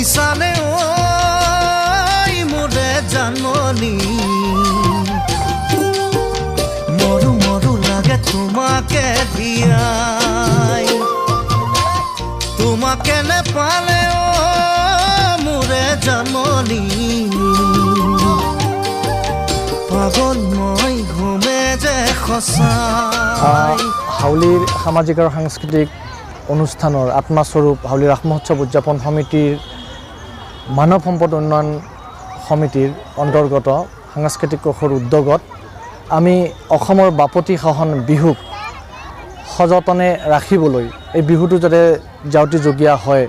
শুনিছানে ঐ মোৰে জানমণি? মৰো মৰো লাগে তোমাকে ধিয়াই, তোমাকে নেপালে অ মোৰে জানমণি, পাগল মই ঘুমে যে সঁচাই। হাউলীৰ সামাজিক আৰু সাংস্কৃতিক অনুষ্ঠানৰ আত্মাস্বৰূপ হাউলী ৰাস মহোৎসৱ উদযাপন সমিতিৰ মানৱ সম্পদ উন্নয়ন সমিতিৰ অন্তৰ্গত সাংস্কৃতিক কোষৰ উদ্যোগত আমি অসমৰ বাপতি সাহোন বিহুক সযতনে ৰাখিবলৈ, এই বিহুটো যাতে যাউতিযুগীয়া হয়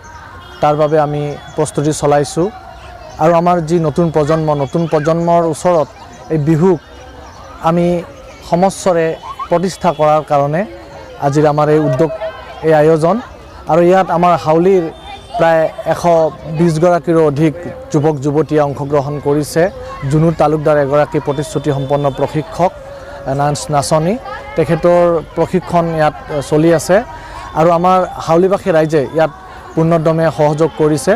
তাৰ বাবে আমি প্ৰস্তুতি চলাইছোঁ আৰু আমাৰ যি নতুন প্ৰজন্ম, নতুন প্ৰজন্মৰ ওচৰত এই বিহুক আমি সমস্বৰে প্ৰতিষ্ঠা কৰাৰ কাৰণে আজিৰ আমাৰ এই উদ্যোগ, এই আয়োজন। আৰু ইয়াত আমাৰ হাউলীৰ প্ৰায় 120গৰাকীৰো অধিক যুৱক যুৱতীয়ে অংশগ্ৰহণ কৰিছে। জুনু তালুকদাৰ এগৰাকী প্ৰতিশ্ৰুতিসম্পন্ন প্ৰশিক্ষক নাচ নাচনী, তেখেতৰ প্ৰশিক্ষণ ইয়াত চলি আছে আৰু আমাৰ হাউলীবাসী ৰাইজে ইয়াত পূৰ্ণোদ্যমে সহযোগ কৰিছে।